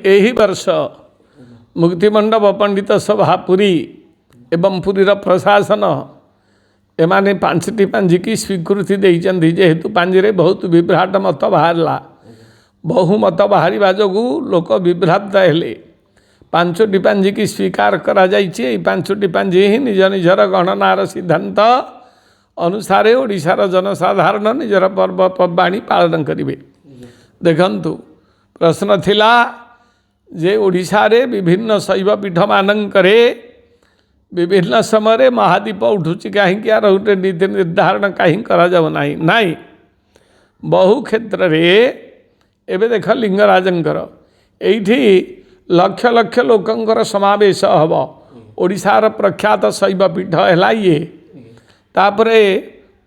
ଏହି ବର୍ଷ ମୁକ୍ତିମଣ୍ଡପ ପଣ୍ଡିତ ସଭା ପୁରୀ ଏବଂ ପୁରୀର ପ୍ରଶାସନ ଏମାନେ 5ଟି ପାଞ୍ଜିକି ସ୍ୱୀକୃତି ଦେଇଛନ୍ତି। ଯେହେତୁ ପାଞ୍ଜିରେ ବହୁତ ବିଭ୍ରାଟ ମତ ବାହାରିଲା, ବହୁ ମତ ବାହାରିବା ଯୋଗୁଁ ଲୋକ ବିଭ୍ରାନ୍ତ ହେଲେ। 5ଟି ପାଞ୍ଜିକି ସ୍ୱୀକାର କରାଯାଇଛି। ଏଇ 5ଟି ପାଞ୍ଜି ହିଁ ନିଜ ନିଜର ଗଣନାର ସିଦ୍ଧାନ୍ତ ଅନୁସାରେ ଓଡ଼ିଶାର ଜନସାଧାରଣ ନିଜର ପର୍ବପର୍ବାଣୀ ପାଳନ କରିବେ। ଦେଖନ୍ତୁ, ପ୍ରଶ୍ନ ଥିଲା ଯେ ଓଡ଼ିଶାରେ ବିଭିନ୍ନ ଶୈବପୀଠମାନଙ୍କରେ ବିଭିନ୍ନ ସମୟରେ ମହାଦୀପ ଉଠୁଛି କାହିଁକି, ଆର ଗୋଟେ ନୀତି ନିର୍ଦ୍ଧାରଣ କାହିଁ କରାଯାଉ ନାହିଁ? ନାଇଁ, ବହୁ କ୍ଷେତ୍ରରେ ଏବେ ଦେଖ ଲିଙ୍ଗରାଜଙ୍କର ଏଇଠି ଲକ୍ଷ ଲକ୍ଷ ଲୋକଙ୍କର ସମାବେଶ ହେବ। ଓଡ଼ିଶାର ପ୍ରଖ୍ୟାତ ଶୈବପୀଠ ହେଲା ଇଏ। ତାପରେ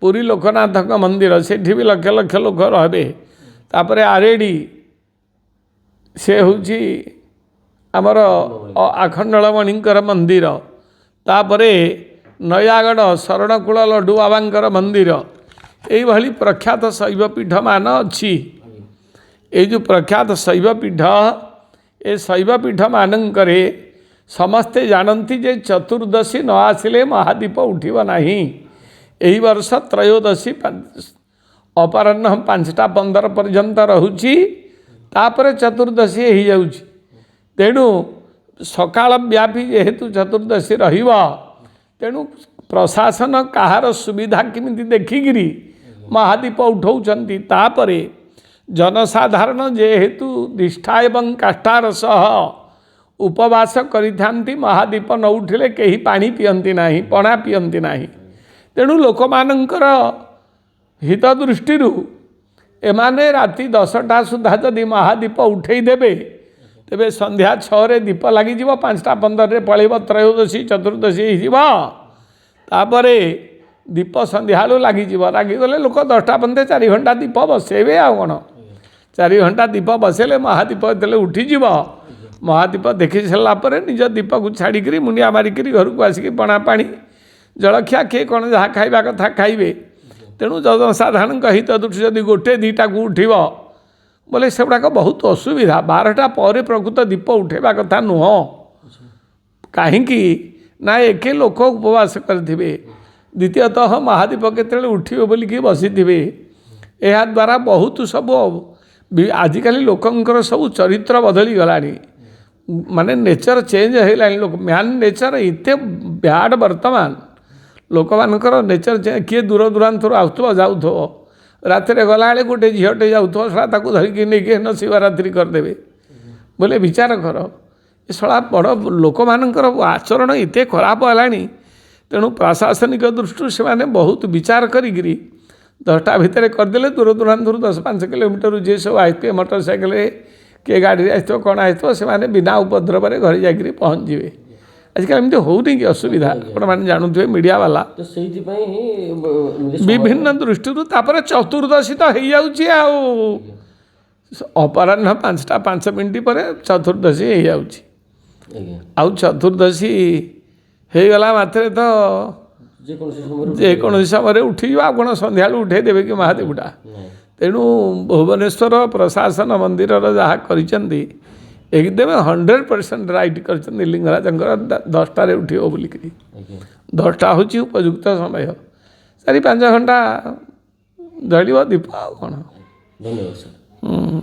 ପୁରୀ ଲୋକନାଥଙ୍କ ମନ୍ଦିର, ସେଠି ବି ଲକ୍ଷ ଲକ୍ଷ ଲୋକ ରହିବେ। ତାପରେ ଆରେଡ଼ି, ସେ ହେଉଛି ଆମର ଆଖଣ୍ଡଳମଣିଙ୍କର ମନ୍ଦିର। ତାପରେ ନୟାଗଡ଼ ଶରଣକୁଳ ଲଡ଼ୁ ବାବାଙ୍କର ମନ୍ଦିର। ଏଇଭଳି ପ୍ରଖ୍ୟାତ ଶୈବପୀଠମାନ ଅଛି। ଏଇ ଯେଉଁ ପ୍ରଖ୍ୟାତ ଶୈବପୀଠ, ଏ ଶୈବପୀଠମାନଙ୍କରେ ସମସ୍ତେ ଜାଣନ୍ତି ଯେ ଚତୁର୍ଦ୍ଦଶୀ ନ ଆସିଲେ ମହାଦୀପ ଉଠିବ ନାହିଁ। ଏହି ବର୍ଷ ତ୍ରୟୋଦଶୀ ଅପରାହ୍ନ 5ଟା 15 ପର୍ଯ୍ୟନ୍ତ ରହୁଛି, ତାପରେ ଚତୁର୍ଦ୍ଦଶୀ ହେଇଯାଉଛି। ତେଣୁ ସକାଳ ବ୍ୟାପୀ ଯେହେତୁ ଚତୁର୍ଦ୍ଦଶୀ ରହିବ, ତେଣୁ ପ୍ରଶାସନ କାହାର ସୁବିଧା କେମିତି ଦେଖିକିରି ମହାଦୀପ ଉଠାଉଛନ୍ତି। ତାପରେ ଜନସାଧାରଣ ଯେହେତୁ ନିଷ୍ଠା ଏବଂ କାଷ୍ଠାର ସହ ଉପବାସ କରିଥାନ୍ତି, ମହାଦୀପ ନ ଉଠିଲେ କେହି ପାଣି ପିଅନ୍ତି ନାହିଁ, ପଣା ପିଅନ୍ତି ନାହିଁ। ତେଣୁ ଲୋକମାନଙ୍କର ହିତ ଦୃଷ୍ଟିରୁ ଏମାନେ ରାତି 10ଟା ସୁଦ୍ଧା ଯଦି ମହାଦୀପ ଉଠେଇ ଦେବେ, ତେବେ ସନ୍ଧ୍ୟା 6ରେ ଦୀପ ଲାଗିଯିବ, 5ଟା 15ରେ ପଳେଇବ ତ୍ରୟୋଦଶୀ, ଚତୁର୍ଦ୍ଦଶୀ ହେଇଯିବ। ତାପରେ ଦୀପ ସନ୍ଧ୍ୟାବେଳୁ ଲାଗିଯିବ। ଲାଗିଗଲେ ଲୋକ 10ଟା ପର୍ଯ୍ୟନ୍ତ 4 ଘଣ୍ଟା ଦୀପ ବସେଇବେ, ଆଉ କ'ଣ? 4 ଘଣ୍ଟା ଦୀପ ବସେଇଲେ ମହାଦୀପ ଯେତେବେଳେ ଉଠିଯିବ, ମହାଦୀପ ଦେଖି ସାରିଲା ପରେ ନିଜ ଦୀପକୁ ଛାଡ଼ିକିରି ମୁଣ୍ଡିଆ ମାରିକିରି ଘରକୁ ଆସିକି ପଣା ପାଣି ଜଳଖିଆ କିଏ କ'ଣ ଯାହା ଖାଇବା କଥା ଖାଇବେ। ତେଣୁ ଜନସାଧାରଣଙ୍କ ହିତ ଦୃଷ୍ଟି ଯଦି ଗୋଟେ ଦୁଇଟାକୁ ଉଠିବ ବୋଲେ ସେଗୁଡ଼ାକ ବହୁତ ଅସୁବିଧା। 12ଟା ପରେ ପ୍ରକୃତ ଦୀପ ଉଠେଇବା କଥା ନୁହଁ। କାହିଁକି ନା ଏକେ ଲୋକ ଉପବାସ କରିଥିବେ, ଦ୍ୱିତୀୟତଃ ମହାଦୀପ କେତେବେଳେ ଉଠିବ ବୋଲିକି ବସିଥିବେ। ଏହାଦ୍ୱାରା ବହୁତ ସବୁ ଆଜିକାଲି ଲୋକଙ୍କର ସବୁ ଚରିତ୍ର ବଦଳିଗଲାଣି, ମାନେ ନେଚର ଚେଞ୍ଜ ହେଇଗଲାଣି। ଲୋକ ମ୍ୟାନ୍ ନେଚର ଏତେ ବ୍ୟାଡ଼ ବର୍ତ୍ତମାନ। ଲୋକମାନଙ୍କର ନେଚର, କିଏ ଦୂର ଦୂରାନ୍ତରୁ ଆସୁଥିବ, ଯାଉଥିବ, ରାତିରେ ଗଲାବେଳେ ଗୋଟେ ଝିଅଟେ ଯାଉଥିବ, ଶଳା ତାକୁ ଧରିକି ନେଇକି ହେନ ଶିବରାତ୍ରି କରିଦେବେ ବୋଲେ ବିଚାର କର। ଏ ଶଳା ବଡ଼ ଲୋକମାନଙ୍କର ଆଚରଣ ଏତେ ଖରାପ ହେଲାଣି। ତେଣୁ ପ୍ରଶାସନିକ ଦୃଷ୍ଟିରୁ ସେମାନେ ବହୁତ ବିଚାର କରିକିରି 10ଟା ଭିତରେ କରିଦେଲେ ଦୂର ଦୂରାନ୍ତରୁ 10-5 କିଲୋମିଟରରୁ ଯିଏ ସବୁ ଆସିଥିବେ, ମୋଟର ସାଇକେଲରେ କିଏ ଗାଡ଼ିରେ ଆସିଥିବ, କ'ଣ ଆସିଥିବ, ସେମାନେ ବିନା ଉପଦ୍ରବରେ ଘରେ ଯାଇକିରି ପହଞ୍ଚିଯିବେ। ଆଜିକାଲି ଏମିତି ହେଉନି କି ଅସୁବିଧା? ଆପଣମାନେ ଜାଣୁଥିବେ ମିଡ଼ିଆ ବାଲା। ତ ସେଇଥିପାଇଁ ହିଁ ଏମିତି ବିଭିନ୍ନ ଦୃଷ୍ଟିରୁ ତାପରେ ଚତୁର୍ଦ୍ଦଶୀ ତ ହେଇଯାଉଛି, ଆଉ ଅପରାହ୍ନ 5ଟା 5 ମିନିଟ୍ ପରେ ଚତୁର୍ଦ୍ଦଶୀ ହେଇଯାଉଛି। ଆଉ ଚତୁର୍ଦ୍ଦଶୀ ହେଇଗଲା ମାତ୍ରେ ତ ଯେକୌଣସି ସମୟରେ ଯେକୌଣସି ସମୟରେ ଉଠିଯିବ। ଆଉ କ'ଣ ସନ୍ଧ୍ୟାବେଳୁ ଉଠେଇ ଦେବେ କି ମହାଦୀପଟା? ନାଇଁ। ତେଣୁ ଭୁବନେଶ୍ୱର ପ୍ରଶାସନ ମନ୍ଦିରର ଯାହା କରିଛନ୍ତି ଏକଦମ 100% ରାଇଟ୍ କରିଛନ୍ତି। ଲିଙ୍ଗରାଜଙ୍କର 10ଟାରେ ଉଠିବ ବୋଲିକିରି। 10ଟା ହେଉଛି ଉପଯୁକ୍ତ ସମୟ। 4-5 ଘଣ୍ଟା ଜଳିବ ଦୀପ, ଆଉ କ'ଣ? ଧନ୍ୟବାଦ ସାର୍। ହୁଁ।